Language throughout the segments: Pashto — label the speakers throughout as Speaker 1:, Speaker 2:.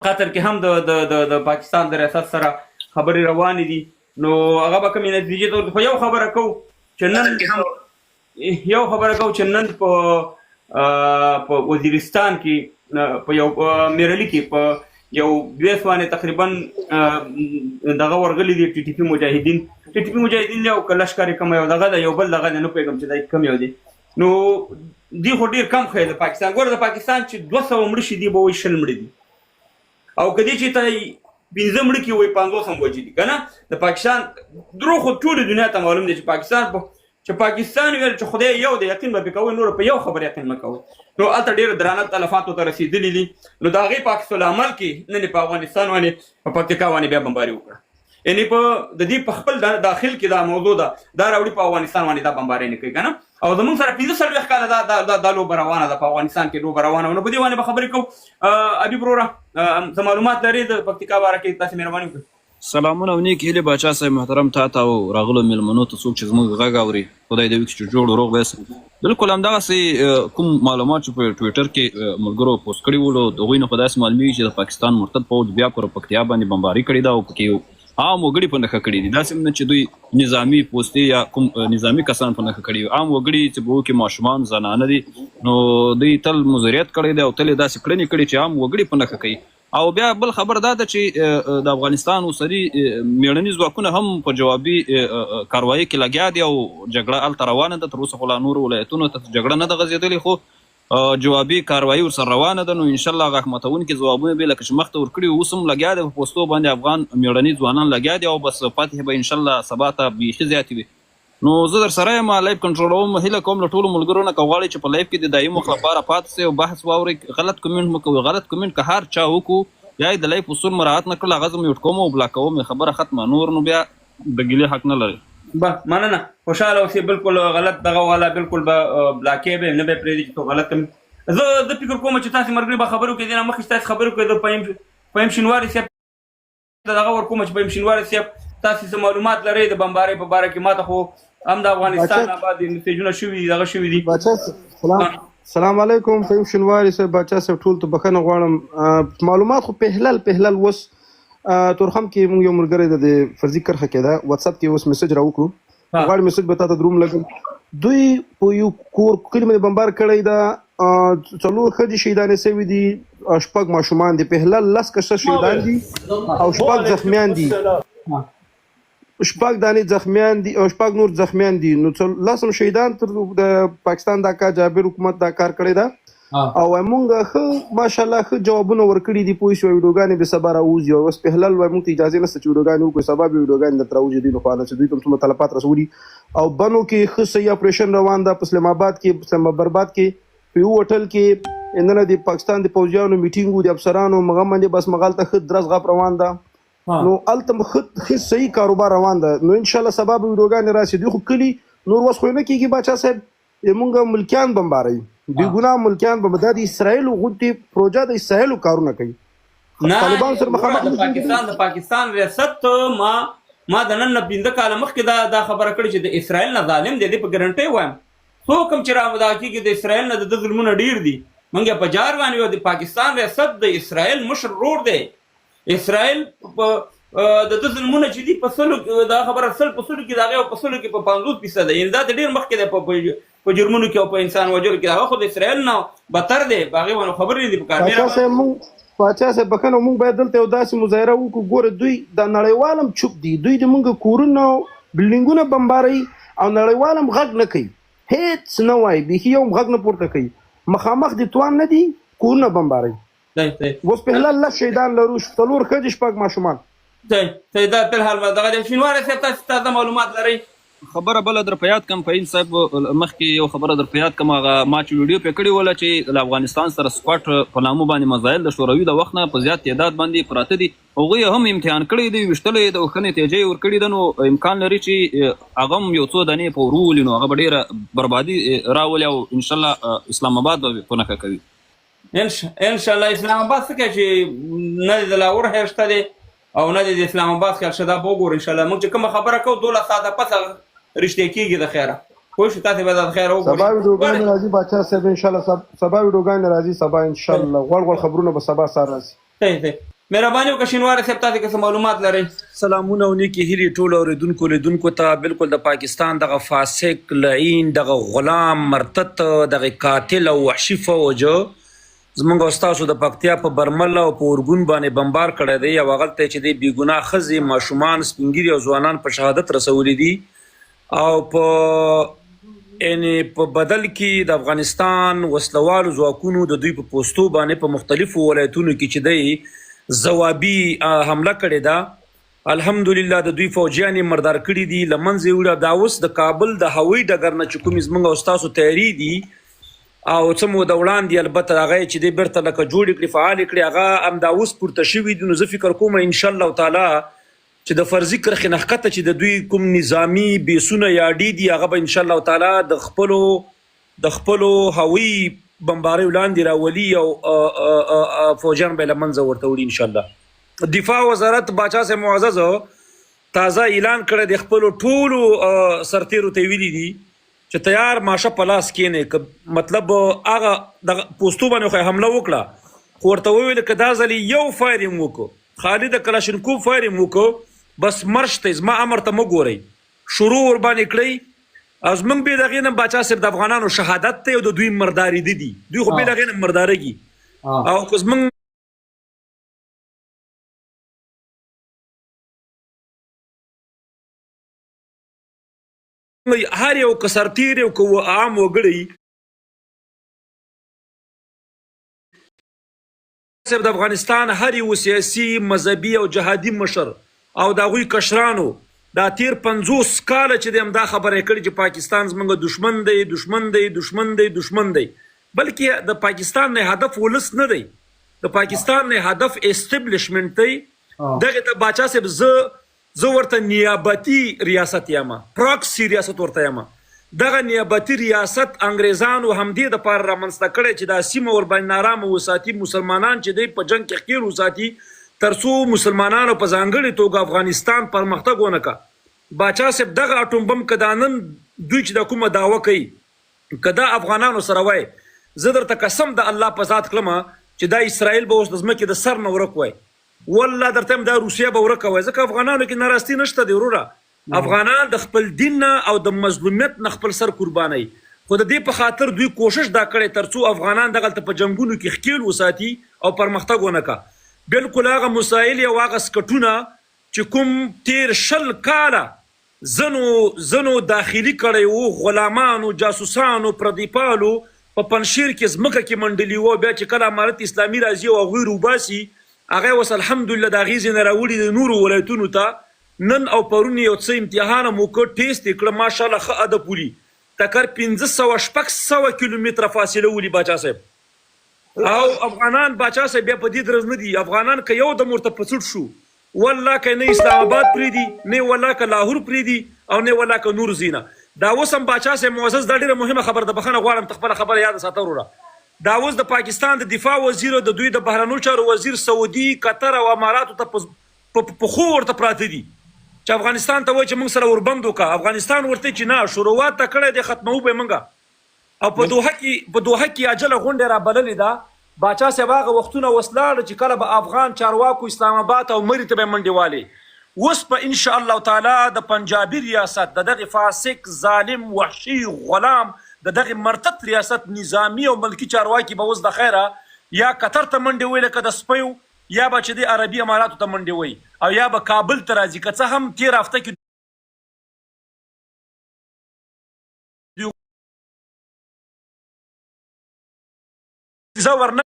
Speaker 1: قطر کې هم د د د, د پاکستان د ریاست سره خبرې روانې دي، نو هغه به کومې نتیجې ته، خو یو خبره کوو چې نن یو خبره کوو چې نن په وزیرستان کې په یو میرعلي کې په یو دوه سوانې تقریبا دغه ورغلي دي، ټي ټي پي مجاهدین، ټي ټي پي مجاهدین دی او که لشکر کوم یو دغه ده، یو بل دغه دی، نه پوهېږم چې دا کوم یو دی. نو دی خو ډیر کم ښیي د پاکستان. ګوره، د پاکستان چې 200 مړه شي، دی به وایي 20 مړه دي، او که دې چې ته 5 مړه کې وایي 50 هم وژلي که نه. د پاکستان درو خو ټولې دنیا ته معلوم دی چې پاکستان په چې پاکستان ویل چې خدای یو دی، یقین به پرې کوئ، نور په یو خبر یقین مه کوئ. نو هلته ډېر درانه تلفاتو ته رسېدلي دي. نو د هغې په عکس العمل کې نن یې په افغانستان باندې په پکتیکا باندې بیا بمباري وکړه. یعنی په د دې په خپل داخل کې دا موضوع ده، دا راوړي په افغانستان باندې دا بمباري نه کوي که نه. او زمونږ سره 45 کاله دا دا دا, دا لوبه روانه ده، په افغانستان کې لوبه روانه وه. نو په دې باندې به خبرې کوو. ابي وروره، څه معلومات لرې د پکتیکا باره کې؟ تاسې مهرباني وکړئ.
Speaker 2: سلامونه او نیک هیلې باچا صاحب محترم، تا ته او راغلو میلمنو ته، څوک چې زموږ غږ اوري، خدای دې وکړي چې جوړ او روغ ویسئ. بالکل همدغسې کوم معلومات چې په ټویټر کې ملګرو پوسټ کړي وو، د هغوی نه خو داسې معلومیږي چې د پاکستان مرتد پوځ بیا پر پکتیا باندې بمباري کړې ده او پکې عام وګړي په نښه کړي دي. داسې هم نه چې دوی نظامي پوستې یا کوم نظامي کسان په نښه کړي، عام وګړي چې په کې ماشومان، زنانه دي. نو دوی تل مضریت کړی دی او تل یې داسې کړنې کړي چې عام وګړي په نښه کوي. او بیا بل خبر دا ده چې د افغانستان اوسني میړني ځواکونه هم په جوابي کاروایی کې لګیا دي او جګړه هلته روانه ده. تر اوسه خو لا نورو ولایتونو ته جګړه نه ده غځېدلې، خو جوابي کاروایی ورسره روانه ده. نو انشاءالله غاښ ماتوونکي ځوابونه به لکه چې مخته ورکړي، اوس هم لګیا دی، په پوستو باندې افغان میړني ځوانان لګیا دي او بس فتح به انشاءالله سبا ته بیخي زیاتې وي. نو زه در سره یم، live کنټرولوم. هیله کوم له ټولو ملګرو نه، که غواړئ چې په live کې د دایمي وخت لپاره پاتې سئ او بحث واورئ، غلط کمنټ مه کوئ. غلط کمنټ که هر چا وکړو یا یې د live اصول مراعات نه کړل، هغه زه mute کوم او block کوم یې، خبره ختمه. نور نو بیا د ګیلې حق نه لري.
Speaker 1: به مننه، خوشاله اوسې. بالکل غلط دغه والا بالکل به block به نه به پرېږدي چې څوک غلط کوي. زه زه فکر کوم چې تاسو مرګري به خبرو کې دینه مخکې تاسو خبرو کې د فهیم شینواری صاحب دغه ورکوم چې فهیم شینواری صاحب، تاسو څه معلومات لرئ د بمبارۍ په باره کې؟ ماته خو هم د افغانستان آباد میسجونه شوي دي، دغه شوي دي.
Speaker 3: باچا سلام، سلام علیکم، فهیم شینواری صاحب، باچا صاحب، ټول ته بخښنه غواړم. معلومات خو پهلل اوس تورخم کې موږ یو ملګری د فرضي کرښه کې ده، واتساپ کې اوس میسج راوکړو، غواړم میسج به تاته دروم لګم. دوی په یو کور کلي باندې بمبار کړی ده، څلور ښځې شهیدانې سوي دي، شپږ ماشومان دي. پهلل 10 کسه شهیدان دي او شپږ زخمیان دي، شپږ دانې زخمیان دي او شپږ نور زخمیان دي. نو 10 هم شهیدان تر د پاکستان دا کار جابر حکومت دا کار کړی ده او مونږ ښه ماشاءالله ښه جوابونه ورکړي دي. پوه شو، ویډیوګانې به سبا راوځي او اوس پهلل وای موږ ته اجازه نشته چې ویډیوګانې وکړو، سبا به ویډیوګانې درته راوځي. دوی خو نه چې دوی کوم څومره تلفات رسولي او بنو کې ښه صحیح اپریشن روان ده. په اسلام آباد کې، اسلام برباد کې په یو هوټل کې نن د پاکستان د پوځیانو میټینګ و، د افسرانو مغه باندې بس مغالته ښه درز غپ روان ده. نو هلته ښه ښه صحیح کاروبار روان ده. نو ان شاء الله سبا به ویډیوګانې راسي. دوی خو کلي نور وس خو نه کیږي باچا صاحب، موږ ملکیان بمباروي، بې ګناه ملکیان به. دا د اسرائیل غونډې پروژه د اسرائیل کارونه کوي.
Speaker 1: نه،
Speaker 3: طالبان سره مخامخ
Speaker 1: د پاکستان ریاست ما د نن نه 5 کاله مخکې دا دا خبره کړې چې د اسرائیل نه ظالم دی. دی په ګرنټۍ وایم، څوک هم چې را دا کېږي، د اسرائیل نه د ده ظلمونه ډیر دي. مونږ په جار باندې یو د پاکستان ریاست د اسرائیل مشر ورور دی. اسرائیل په د ده ظلمونه چې دي په 100، دا خبره 100 په 100 کې د هغې او په 100 کې په 50% ده. یعنې دا د ډېر مخکې دی په جرمونو کې او په انسان وژلو کې. هغه خو د اسرائیل نه بدتر دی، په هغې باندې خبرې نه دي پکار.
Speaker 3: پاچا صاحب، مونږ، پاچا صاحب بخښنه، مونږ باید دلته یو داسې مظاهره وکړو. ګوره، دوی د نړیوال هم چوپ دي. دوی د مونږ کورونه او بلډینګونه بمباروي او نړیوال هم غږ نه کوي، هیڅ نه وایي، بیخي یو هم غږ نه پورته کوي. مخامخ د توان نه دي، کورونه بمباروي.
Speaker 1: صحیح صحیح
Speaker 3: اوس په هلال 10 شهیدان لرو، څلور ښځې، شپږ ماشومان.
Speaker 1: صحیح صحیح، دا په الحال دغه د شینواری صاحب، تاسو تازه معلومات لرئ؟
Speaker 2: خبره بله در په یاد کم فهیم صاحب، مخکې یو خبره در په یاد کم. هغه ما چې ویډیو پې کړې وله چې له افغانستان سره سکواټ په نامه باندې مزایل د شوروي د وخت نه په زیات تعداد باندې پراته دي، هغوی هم امتحان کړی دی، ویشتلی یې ده او ښه نتیجه یې ورکړې ده. نو امکان لري چې هغه هم یو څو دانې په ور وولي، نو هغه به ډېره بربادي راولي او انشاءالله اسلام اباد به په نښه کوي.
Speaker 1: ان شاء الله. اسلام اباد څه کوي چې نه د لاهور خیر شته دی او نه د اسلام اباد خیر شته. دا به وګورو ان شاء الله. موږ چې کومه خبره کوو، 12 ساعته پس رښتیا کېږي د خیره. پوه شو، تاسې به د خیره
Speaker 3: سبا
Speaker 1: وګورئ.
Speaker 3: ویډیوګانې راځي باچا صاحب، ان شاء الله. سبا ویډیوګانې راځي، سبا ان شاء الله غوړ غوړ خبرونه به سبا سار راځي.
Speaker 1: صحیح صحیح. مهرباني وکړه شینواری صاحب، تاسو که څه معلومات لرئ.
Speaker 4: سلامونه او نیکې هیلې ټولو اورېدونکو لیدونکو ته. بالکل د پاکستان دغه فاسق، لعین، دغه غلام، مرتد، دغه قاتل او وحشي فوج زمونږ او ستاسو د پکتیا په برمل او په ارګون باندې بمبار کړی دی او هغلته یې چې دی بې ګناه ښځې، ماشومان، سپین ږیري او ځوانان په شهادت رسولي دي او په یعنې په بدل کې د افغانستان وسلوالو ځواکونو د دوی په پوستو باندې په مختلفو ولایتونو کې چې دی ځوابي حمله کړې ده. الحمدلله د دوی فوجیان یې مردار کړي دي، له منځه یې وړي. او دا اوس د کابل د هوایي ډګر نه چې کومې زمونږ او ستاسو طیارې دي او څه موده وړاندې البته هغه یې چې دی بیرته لکه جوړې کړې، فعالې کړې، هغه همدا اوس پورته شوي دي. نو زه فکر کوم ان شاء الله تعالی چې د فرضي کرښې نه ښکته چې د دوی کوم نظامي بیسونه یا اډې دي هغه به ان شاء الله تعالی د خپلو هوایي بمباریو لاندې راولي او فوجیان به یې له منځه ورته وړي ان شاء الله. دفاع وزارت باچا صاحب معزز تازه اعلان کړی دی، خپلو ټولو سرتیرو ته یې ویلي دي چې تیار ماشه په لاس کینې، که مطلب هغه دغه پوستو باندې خو حمله وکړه، خو ورته وویل که دا ځل یو فایر هم وکړو، خالي د کلاشینکوف فایر هم وکړو، بس مرش دی، زما امر ته مه ګورئ، شروع ورباندې کړئ. او زمونږ بې د هغې نه باچا صاحب د افغانانو شهادت دی او د دوی مردارېده دي، دوی خو بې له هغې نه مردارېږي. او که زمونږ هر یو که سرتېری او که عام وګړی صاحب د افغانستان هر یو سیاسي، مذهبي او جهادي مشر او د هغوی کشرانو دا تېر 50 کاله چې دی همدا خبره یې کړې چې پاکستان زموږ دښمن دی، دښمن دی، دښمن دی، دښمن دی. بلکې د پاکستان نه هدف ولس نه دی، د پاکستان نه هدف استبلشمنټ دی. دغه ته باچا صاحب زه ورته نیابتي ریاست یم، پراکسي ریاست ورته یم. دغه نیابتي ریاست انګریزانو همدې دپاره رامنځته کړی چې دا سیمه ورباندې نارامه وساتي، مسلمانان چې دی په جنګ کې ښکېل وساتي، ترڅو مسلمانانو په ځانګړې توګه افغانستان پرمختګ ونه کا. باچا صاحب دغه اټوم بم که دا نن دوی چې دا کومه دعوه کوي که دا افغانانو سره وای، زه درته قسم د الله په ذات کړم چې دا اسرائیل به اوس د ځمکې د سر نه ورک وای، والله درته وایم دا روسیه به ورکه وای، ځکه افغانانو کې ناراستي نشته دی وروره. افغانان د خپل دین نه او د مظلومیت نه خپل سر قربانوي، خو د دې په خاطر دوی کوشش دا کړی ترڅو افغانان دغلته په جنګونو کې ښکیل وساتي او پرمختګ ونه کا. بلکل هغه مسایل او هغه سکټونه چې کوم تیر 20 کاله ځنو ځنو داخلي کړیو، غلامانو، جاسوسانو، پردیپالو په پنجشیر کې ځمکه کې منډلي وو، بیا چې کله امارت اسلامي راځي او هغوی روباسي، هغه یې اوس الحمدلله د هغې ځای نه راوړي دي نورو ولایتونو ته. نن او پرون یې یو څه امتحان هم وکړ، ټیست یې کړ، ماشاءالله ښه ادب ولي، تکر 500 600 کیلومتره فاصله ولي باچا صاحب. او افغانان باچا صاحب بیا په دې درز نه دي، افغانان که یو دم ورته په څټ شو والله که نه اسلام اباد پریدي، نه والله که لاهور پریدي او نه والله که نور ځینه. دا اوس هم باچا صاحب معزز دا ډیره مهمه خبره ده، بخښنه غواړم ته خپله خبره یاده ساته وروره. دا اوس د پاکستان د دفاع وزیر، د دوی د بهرنیو چارو وزیر سعودي، قطر او اماراتو ته په پښو ورته پراته دي چې افغانستان ته وایي چې موږ سره اوربند وکړه. افغانستان ورته چې نه شروعات ته کړی دی، ختموو به یې موږ. او په دوحه کې په دوحه کې عاجله غونډه رابللې ده. باچا صاحب هغه وختونه اوس لاړه چې کله به افغان چارواکو اسلام اباد او مري ته به منډې والې. اوس په ان شاء الله تعالی د پنجابي ریاست د دغه فاسق، ظالم، وحشي، غلام، د دغه مرتد ریاست نظامي او ملکي چارواکي به اوس د خیره یا قطر ته منډې وهي لکه د سپیو، یا به چې دی عربي اماراتو ته منډې وهي او یا به کابل ته راځي. که څه هم تېره هفته کې دوی ویزه ورنه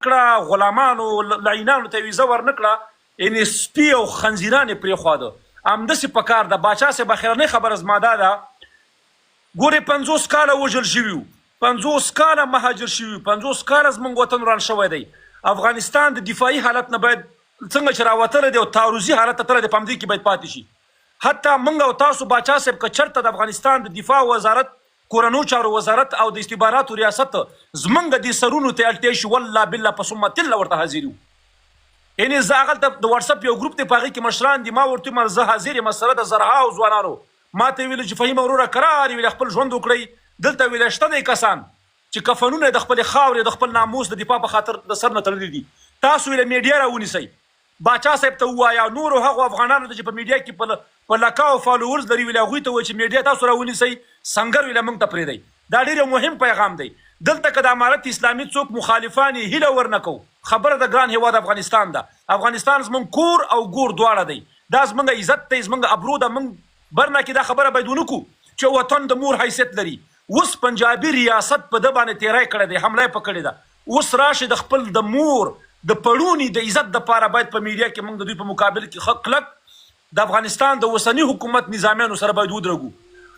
Speaker 4: کړه، غلامانو لعینانو ته ویزه ورنه کړه، یعنې سپي او خنزیران یې پرېښواده. همداسې په کار ده باچا صاحب. اخرنۍ خبره زما دا ده، ګورې 50 کاله وژل شوي وو، 50 کاله مهاجر شوي وو، 50 کاله زموږ وطن وران شوی دی. افغانستان د دفاعي حالت نه باید څنګه چې راوتلی دی او تعرضي حالت ته تللی دی، په همدې کې باید پاتې شي. حتی موږ او تاسو باچا صاحب که چرته د افغانستان د دفاع وزارت، کورنو چارو وزارت او د استخباراتو ریاست زمونږ دې سرونو ته اړتیا شي، والله بالله په ثم تله ورته حاضر یو. یعنې زه هغلته د واټساپ یو ګروپ دی، په هغې کې مشران دي، ما ورته وویل زه حاضر یم سره د زرهاو ځوانانو. ما ته ویل چې فهیمه وروره کرار ویل خپل ژوند وکړئ، دلته ویل شته دی کسان. چې کفنونه یې د خپلې خاورې او د خپل ناموس د دفاع په خاطر د سر نه تړلي دي. تاسو یې له میډیا راونیسئ، باچا صاحب ته ووایه او نورو هغو افغانانو ته چې په میډیا کې په په لکاو فالوورز لري ویل هغوی ته ووایه چې میډیا تاسو راونیسئ، سنګر ویل موږ ته پرېږدئ. دا ډېر یو مهم پیغام دی. دلته که د امارت اسلامي څوک مخالفان یې هیله ورنه کوو. خبره د ګران هېواد افغانستان ده. افغانستان زموږ کور او ګور دواړه دی. دا زموږ عزت دی، زموږ ابرو ده. موږ برنا کې دا خبره باید ونه کړو چې وطن د مور حیثیت لري. اوس پنجابي ریاست په ده باندې تیری کړی دی، حمله یې په کړې ده. اوس راشئ د خپل د مور د پړوني د عزت دپاره باید په میډیا کې موږ د دوی په مقابل کې ښه کلک د افغانستان د اوسني حکومت نظامیانو سره باید ودرږو.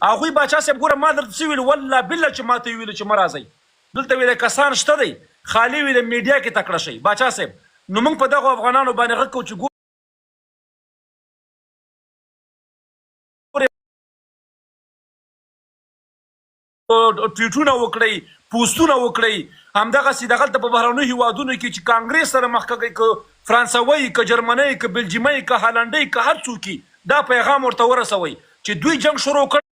Speaker 4: هغوی باچا صاحب ګوره ما درته څه ویل والله بالله چې ماته یې ویل چې مه راځئ دلته ویل کسان شته دی خالي ویل میډیا کې تکړه شئ باچا صاحب نو موږ په دغو افغانانو باندې غږ کوو چې ګورئ ټویټونه وکړئ، پوسټونه وکړئ، همدغسې دغلته په بهرنیو هیوادونو کې چې کانګریس سره مخ کږئ، که فرانسوۍ، که جرمنۍ، که بلجیمۍ، که هالنډۍ، که هر څوک دا پیغام ورته ورسوئ چې دوی جنګ شروع کړی.